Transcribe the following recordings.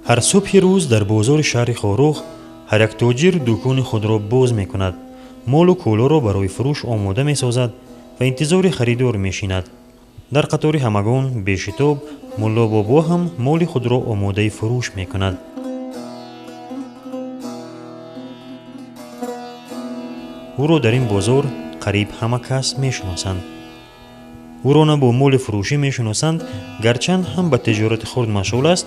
Ҳар субҳи рӯз дар бозори шаҳри Хоруғ ҳар як тоҷир дукони худро боз мекунад, молу колоро барои фурӯш омода месозад ва интизори харидор мешинад. Дар қатори ҳамагон бешитоб Муллобобо ҳам моли худро омодаи фурӯш мекунад. Ӯро дар ин бозор қариб ҳама кас мешиносанд. Ӯро на бо моли фурӯшӣ мешиносанд, гарчанд ҳам ба тиҷорати хурд машғул аст,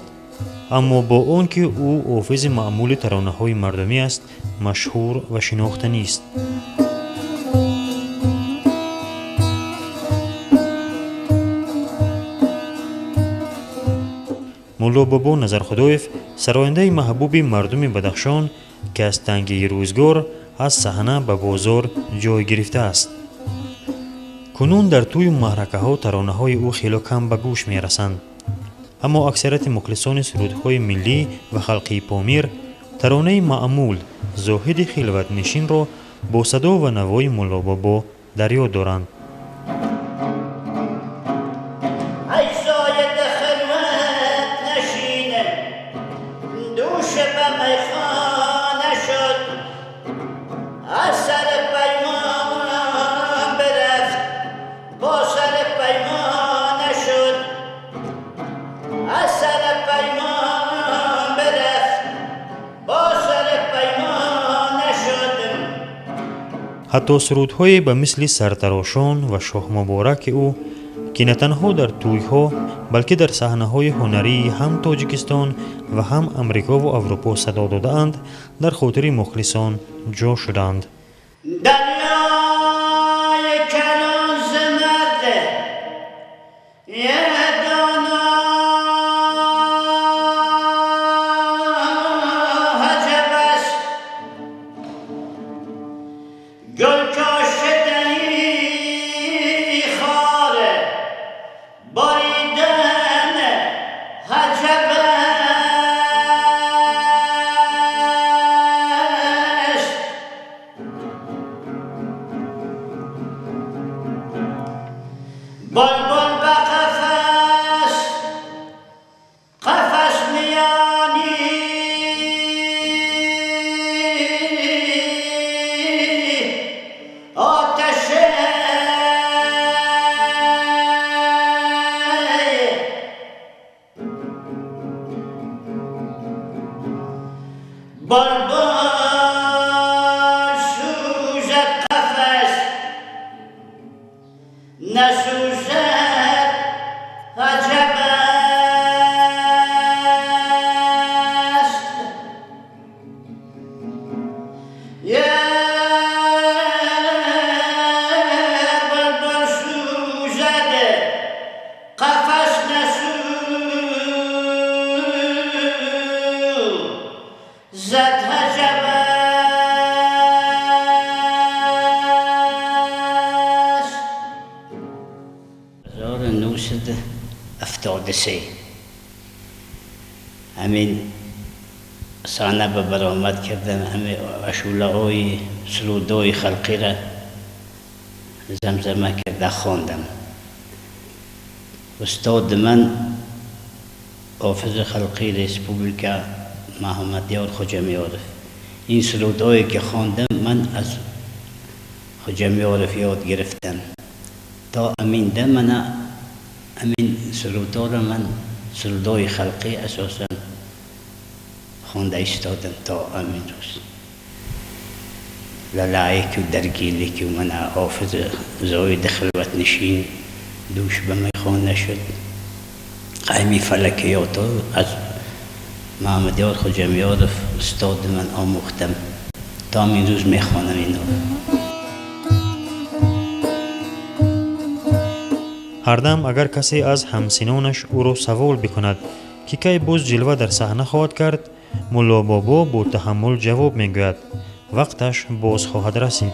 аммо бо он ки ӯ офизи маъмули таронаҳои мардумӣ аст, машҳур ва шинохтанист. Муллобобо Назархудоев сарояндаи маҳбуби мардуми Бадахшон, ки аз тангии рӯзгор аз саҳна ба бозор ҷой гирифтааст. Кунун дар тӯю маъракаҳо таронаҳои ӯ хело кам ба гӯш мерасанд, аммо аксарияти мухлисони сурудҳои миллӣ ва халқии Помир таронаи маъмул Зоҳиди хилватнишинро бо садо ва навои Муллобобо дар ёд доранд. Ҳатто сурудҳое ба мисли Сартарошон ва Шоҳмубораки ӯ, ки на танҳо дар тӯйҳо, балки дар саҳнаҳои ҳунарии ҳам Тоҷикистон ва ҳам Амрикову Аврупо садо додаанд, дар хотири мухлисон ҷо шуданд. Ҳамин саҳна ба баромад кардам, ҳамин ашӯлаҳои сурудҳои халқиро замзама карда хондам. Устоди ман ҳофизи халқии республика Маҳмадёр Хоҷамёров. Ин сурудҳое ки хондам, ман аз Хоҷамёров ёд гирифтам. То ҳамин дам мана ҳамин сурудҳоро ман сурудҳои халқӣ асосан хонда истодам то ҳамин рӯз. Лалаеку даргилеку мана ҳофиз Зоҳиди хилватнишин дӯш ба майхона шуд. Қайми фалакиёто аз Маҳмадёр Хоҷамёров устоди ман омӯхтам. То ҳамин рӯз мехонам инро. Ҳардам агар касе аз ҳамсинонаш ӯро савол бикунад, ки кай боз ҷилва дар саҳна хоҳад кард, Муллобобо бо таҳаммул ҷавоб мегӯяд: вақташ боз хоҳад расид.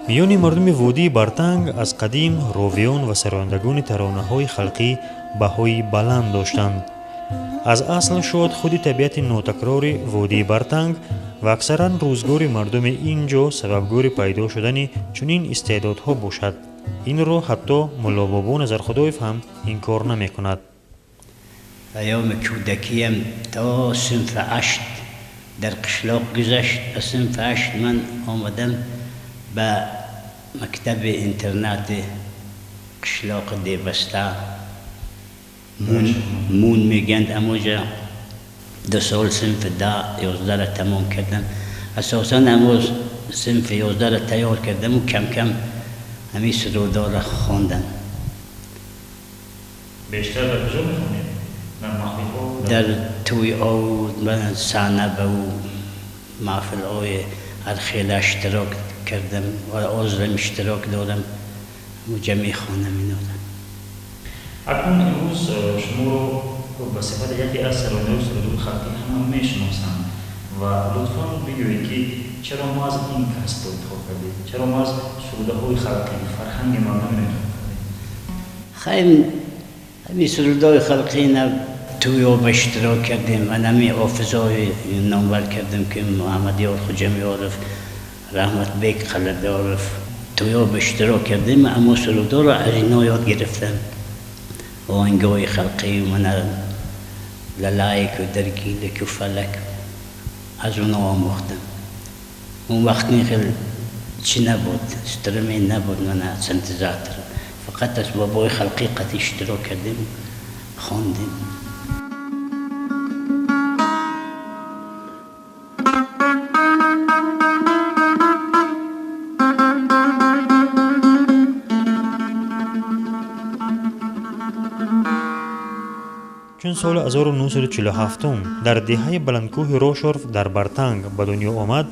Миёни мардуми водии Бартанг аз қадим ровиён ва сарояндагони таронаҳои халқӣ баҳои баланд доштанд. Аз асл шояд худи табиати нотакрори водии Бартанг ва аксаран рӯзгори мардуми ин ҷо сабабгори пайдо шудани чунин истеъдодҳо бошад. Инро ҳатто Муллобобо Назархудоев ҳам инкор намекунад. ایام کودکیم تا صنف 8 در قشلاق گذشت. از صنف 8 من آمدم به مکتب اینترنت قشلاق دیبسته مون میگند. اموجا 2 سال صنف 10 11 را تمام کردم. اساسا امروز صنف 11 را تیار کردم و کم کم همین سرودا را خواندم. بیشتر در کجا میخوندید؟ در محفل‌ها؟ در توی آو صحنه به او محفل‌های هر خیلی اشتراک کردم و عذرم اشتراک دارم و جمعی خواندم اینا. اکنون امروز شما رو به صفت یکی از سراینده‌های سرود خلقی هم میشناسند و لطفاً بگویید که چرا ما از این کسب رو انتخاب کردید؟ چرا ما از سروده‌های خلقی فرهنگ مردمی رو انتخاب کردید؟ خیلی همین سرودهای خلقی نه توی آب اشتراک کردیم. من همین حافظای نامبر کردم که محمد یار خجمیارف، رحمت بیگ قلعه‌دارف، توی آب اشتراک کردیم. اما سرودها رو از اینا یاد گرفتم، آهنگای خلقی و من للایک و درگیلک و فلک از اونا آموختم. اون وقت خیلی چی نبود، استرمی نبود، من سنتزاتر فقط از بابای خلقی قطعی اشتراک کردیم خواندیم. چون سال 1947 در دهه بلندکوه روشورف در برتنگ به دنیا آمد،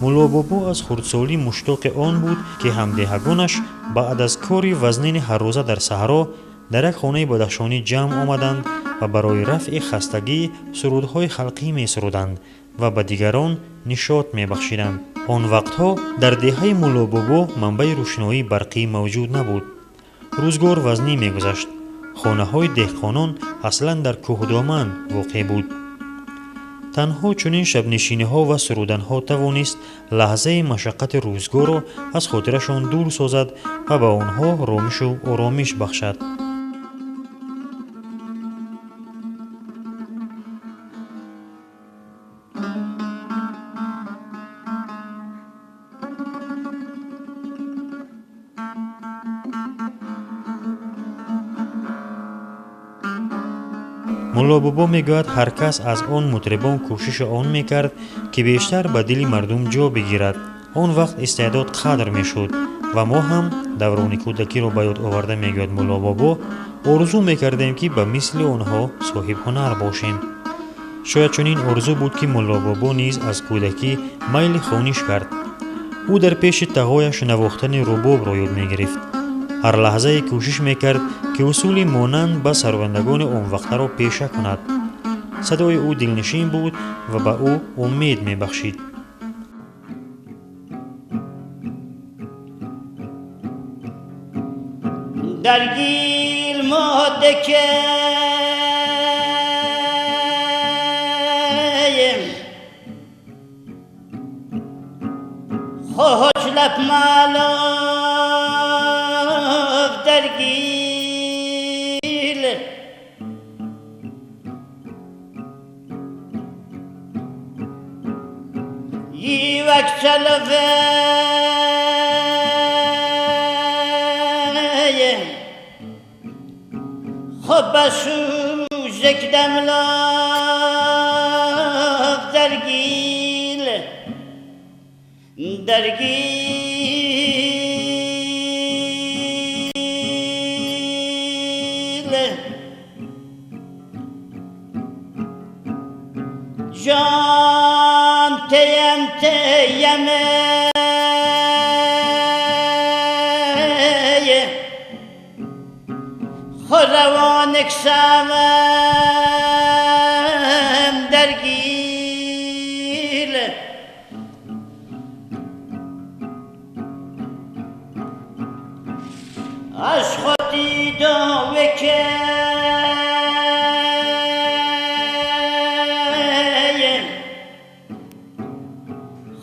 ملا بابا از خردسالی مشتاق آن بود که همدهگانش بعد از کاری وزنین هر روزه در صحرا در یک خانه بدخشانی جمع آمدند و برای رفع خستگی سرودهای خلقی می سرودند و به دیگران نشاط می بخشیدند. آن وقتها در دهه ملا بابا منبع روشنایی برقی موجود نبود. روزگار وزنی می گذشت. خانه های دهقانان اصلا در کوهدامن واقع بود. تنها چنین شبنشینی ها و سرودن ها توانست لحظه مشقت روزگار را از خاطرشان دور سازد و به آنها رامش و آرامش بخشد. ملا بابا میگوید هر کس از آن مطربان کوشش آن میکرد که بیشتر به دل مردم جا بگیرد. آن وقت استعداد قدر میشد و ما هم دوران کودکی را به یاد آورده، میگوید ملا بابا، آرزو میکردیم که به مثل آنها صاحب هنر باشیم. شاید چنین آرزو بود که ملا بابا نیز از کودکی میل خوانش کرد. او در پیش تغایش نواختن رباب را یاد میگرفت. هر لحظه کوشش میکرد که اصول مانند به سروندگان آن وقت را پیشه کند. صدای او دلنشین بود و به او امید میبخشید. در گیل ماده که خوش لب مالاف در گیل یوک چلفه خب بسوزک دملاف در گیل در گیل جان تیم تیم خروانک سمم در گیل از خودی داوه که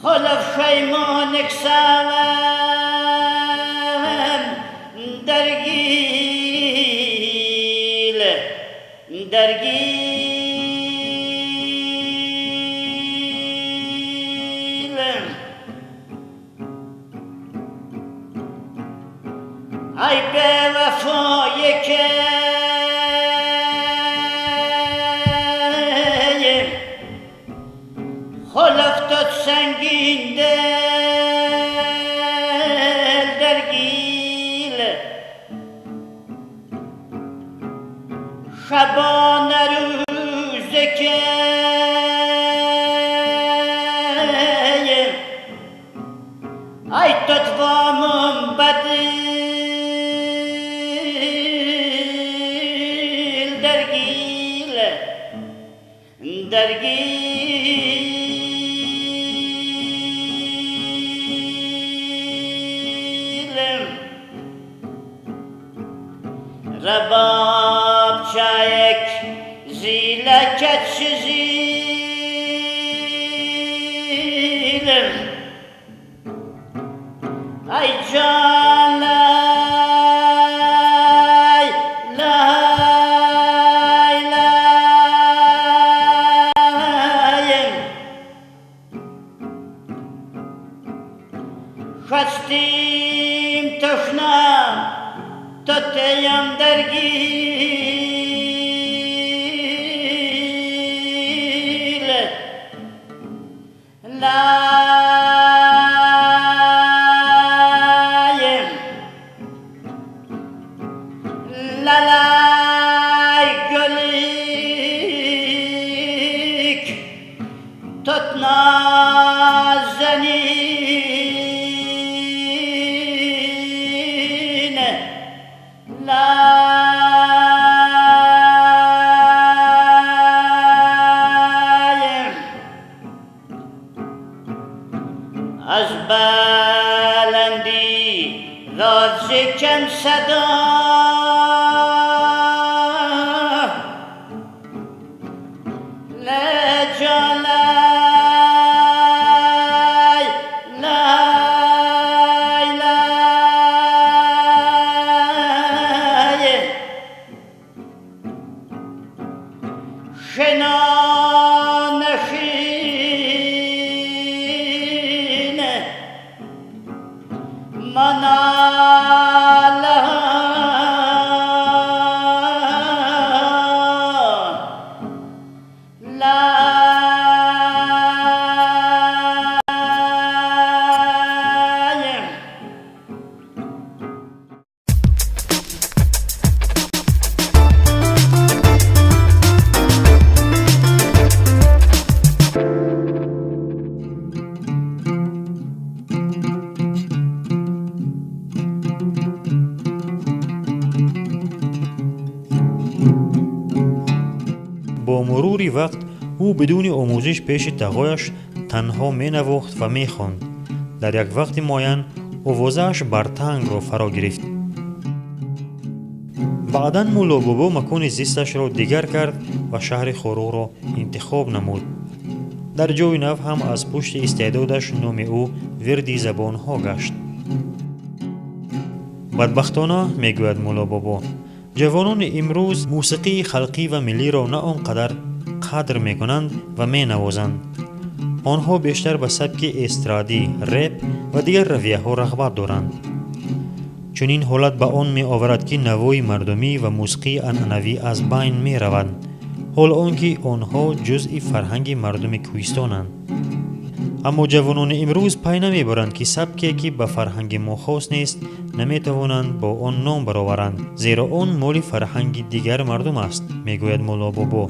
خلف شیمانک سمم در گیل در گیل. ای به وفای که خلفتت سنگین دل درگیل شبانه روز که ای تتوامم بدل درگیل درگیل رباب چایک زیلکت شزیلم ای جان لای لای لایم خستیم تخنم تتیم درگیل لایم لالای گلیک تت نازنین لایم از بلندی راز کم صدا لجالای لای لای شنانخین مناله لایم. Бо мурури вақт ӯ бидуни омӯзиш пеши тағояш танҳо менавохт ва мехонд. Дар як вақти муайян овозааш бартангро фаро гирифт. Баъдан Муллобобо макони зисташро дигар кард ва шаҳри Хоруғро интихоб намуд. Дар ҷои нав ҳам аз пушти истеъдодаш номи ӯ вирди забонҳо гашт. Бадбахтона, мегӯяд Муллобобо, ҷавонони имрӯз мусиқии халқӣ ва миллиро на он қадар қадр мекунанд ва менавозанд. Онҳо бештар ба сабки эстрадӣ, реп ва дигар равияҳо рағбат доранд. Чунин ҳолат ба он меоварад, ки навои мардумӣ ва мусиқии анъанавӣ аз байн мераванд, ҳол он ки онҳо ҷузъи фарҳанги мардуми кӯҳистонанд. Аммо ҷавонони имрӯз пай намебаранд, ки сабке, ки ба фарҳанги мо хос нест, наметавонанд бо он ном бароваранд, зеро он моли фарҳанги дигар мардум аст, мегӯяд Муллобобо.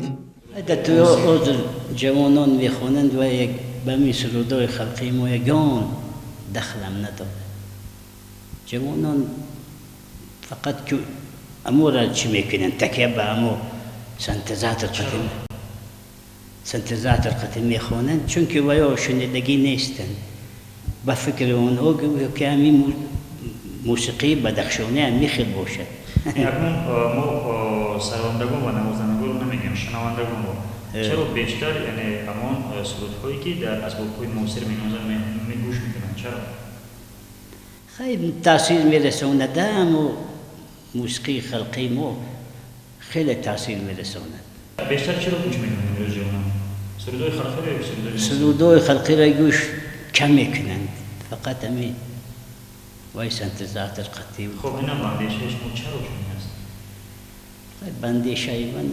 Дар ҳозир ҷавонон мехонанд ва ба ҳамин сурудҳои халқии мо ягон дахлам надорад. Ҷавонон фақат ки амора чӣ мекунанд, такя ба амо синтезатор қатӣ мехонанд, чунки ваё шунидагӣ нестанд. Ба фикри онҳо ки ҳамин мусиқии бадахшонӣ ҳамин хел бошад. Акнун мо сарондагон ва навозандагонро намегӯем, шунавандагонро. Чаро бештар яъне ҳамон сурудҳое ки дар асбобҳои муосир менавозанд гӯш мекунанд? Чаро? Хеле таъсир мерасонад, аммо мусиқии халқии мо хеле таъсир мерасонад. Бештар чиро гӯш мекунанд имрӯз ҷавонон? Сурудҳои халқиро ё сурудҳои сурудҳои халқиро гӯш кам мекунанд, фақат ҳамин Вай синтезатор қатъи. Хуб, ина ба андешаи шумо чаро чунин аст? Ба андешаи ман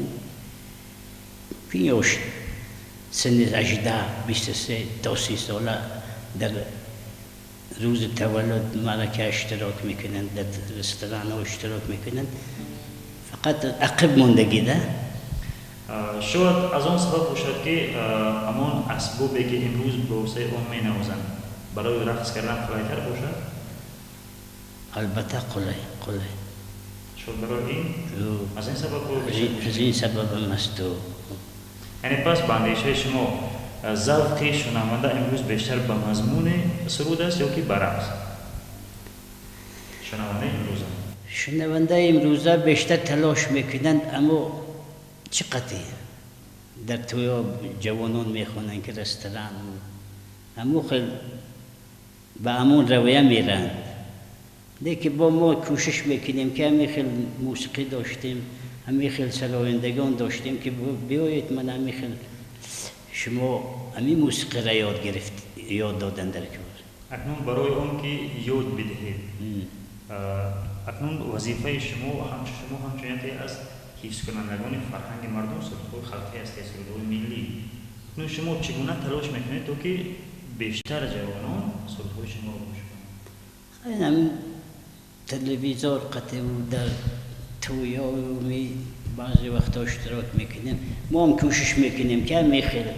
ёш синни 18, 23 то 30 сола дар рӯзи таваллуд маърака иштирок мекунанд, дар ресторанҳо иштирок мекунанд, фақат ақиб мондагида. Шояд аз он сабаб бошад, ки ҳамон асбобе ки имрӯз ба воситаи он менавозанд, барои рақс кардан қулайтар бошад? Албатта, қулай, қулай. Шояд барои ин, аз ин сабаб. Аз ин сабабам аст. Яъне пас ба андешаи шумо завқи шунаванда имрӯз бештар ба мазмуни суруд аст ё ки ба рақс? Шунавандаи имрӯза. Шунавандаи имрӯза бештар талош мекунанд, аммо чӣ қатъи дар тӯё ҷавонон мехонанд, ки ресторан ҳамун хел ба ҳамон равия меранд. Лекин бо мо кӯшиш мекунем, ки ҳамин хел мусиқӣ доштем, ҳамин хел сарояндагон доштем, ки биёед, ман ҳамин хел шумо ҳамин мусиқиро ёд гирифт, ёд додан дар кор. Акнун барои он ки ёд бидиҳед, акнун вазифаи шумо, шумо ҳамчун яке аз ҳифзкунандагони фарҳанги мардум, сурудҳои халқӣ ҳастед, сурудҳои миллӣ, акнун шумо чӣ гуна талош мекунед, то ки бештар ҷавонон сурудҳои шуморо гӯш кунанд? Телевизор қатъи, дар тӯё баъзе вақтҳо иштирок мекунем. Мо ҳам кӯшиш мекунем, ки ҳамин хел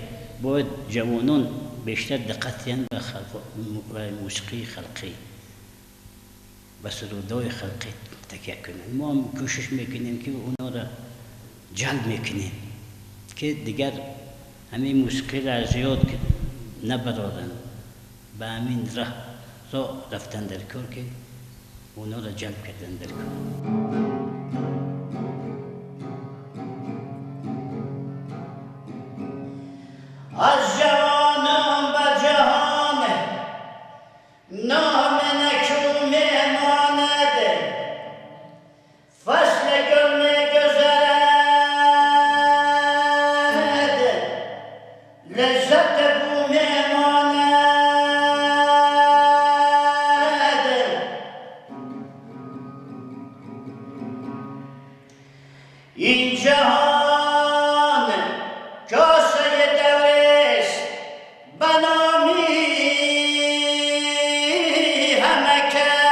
бояд ҷавонон бештар диққат диҳанд ба мусиқии халқӣ, ба сурудҳои халқӣ такя кунанд. Мо ҳам кӯшиш мекунем, ки онҳоро ҷалб мекунем, ки дигар ҳамин мусиқиро аз ёд набароранд, ба ҳамин роҳ рафтан дар кор, ки онҳоро ҷалб кардан дар кор. از جوانان به جهان نام نکو میماند، فصل گل میگذرد، لذت بو میماند. این جهان کاسه دوریست بنامی همه کس،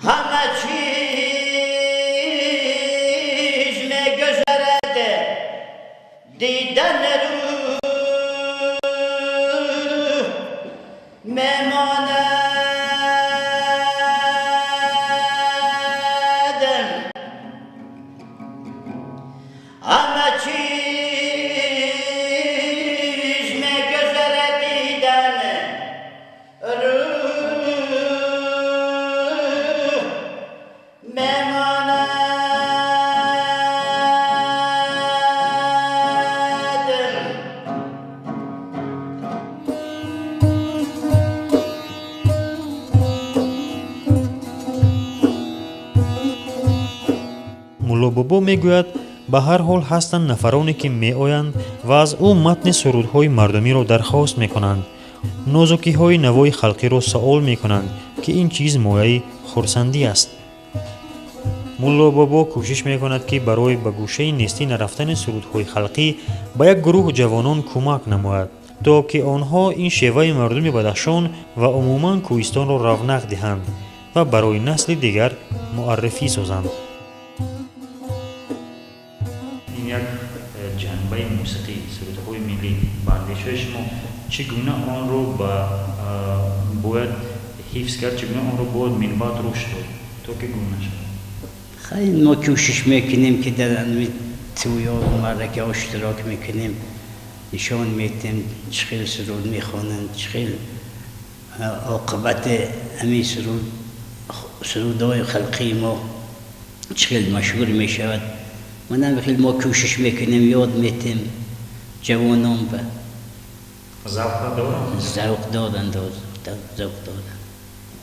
همه چیز میگذرد، دیدن روح میماند. همه چیز میگذرد، دیدن روح میماند. Муллобобо мегӯяд, ба ҳар ҳол ҳастанд нафароне, ки меоянд ва аз ӯ матни сурудҳои мардумиро дархост мекунанд, нозукиҳои навои халқиро савол мекунанд, ки ин чиз мояи хурсандӣ аст. Муллобобо кӯшиш мекунад, ки барои ба гӯшаи нестӣ нарафтани сурудҳои халқӣ ба як гурӯҳ ҷавонон кӯмак намояд, то ки онҳо ин шеваи мардуми Бадахшон ва умуман кӯҳистонро равнақ диҳанд ва барои насли дигар муаррифӣ созанд. Ин як ҷанбаи мусиқӣ, сурудҳои миллӣ, ба андешаи шумо чӣ гуна онро бояд ҳифз кард, чӣ гуна онро бояд минбаъд рушд дод, то ки гум нашавад? Хеле мо кӯшиш мекунем, ки дар тӯё маъракаҳо иштирок мекунем, нишон медиҳем, чӣ хел суруд мехонанд, чӣ хел оқибати ҳамин сурудҳои халқии мо чӣ хел машҳур мешавад. Манам хел мо кӯшиш мекунем, ёд медиҳем ҷавонон ба. Завқ доранд? Завқ доранд, завқ доранд.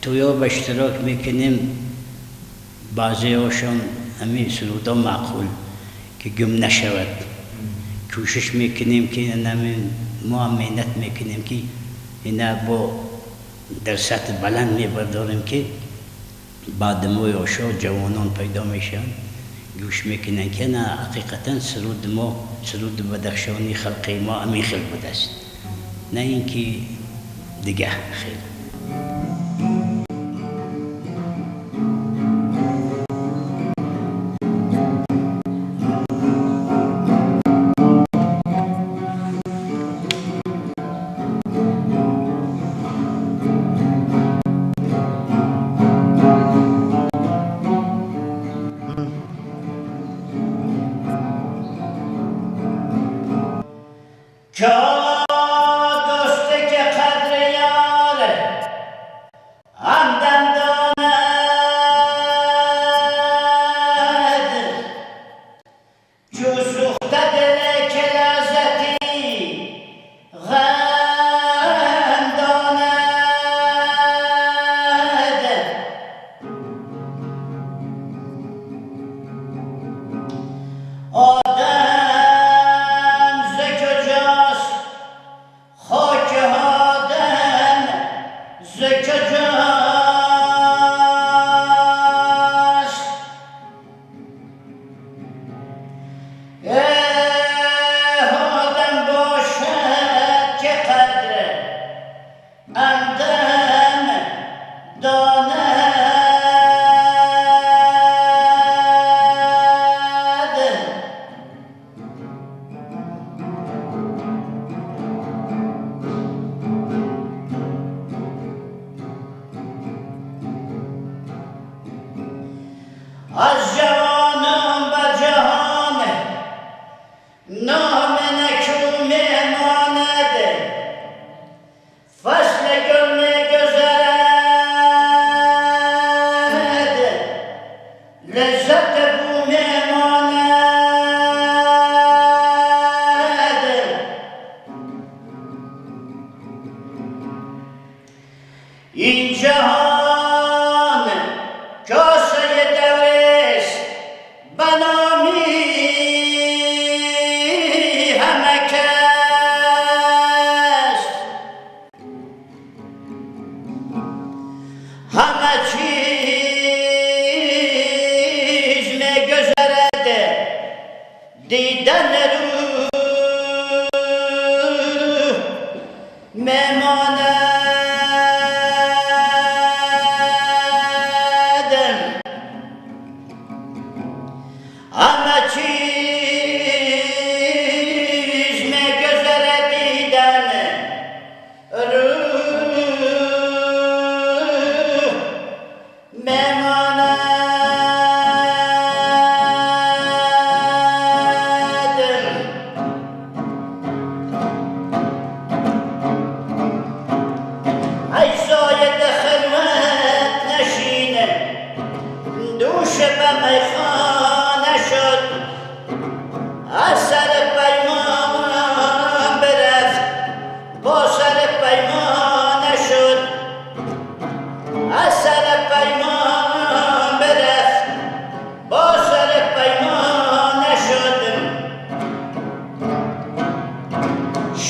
Тӯё ба иштирок мекунем, баъзеҳошон ҳамин сурудҳо маъқул, ки гум нашавад, кӯшиш мекунем ки мо ҳам меҳнат мекунем ки ина бо дар сатҳи баланд мебардорем ки баъд мо ёшо ҷавонон пайдо мешаванд, гӯш мекунанд ки на ҳақиқатан суруди мо, суруди бадахшонии халқи мо ҳамин хел будааст, на ин ки дига хел.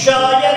شاید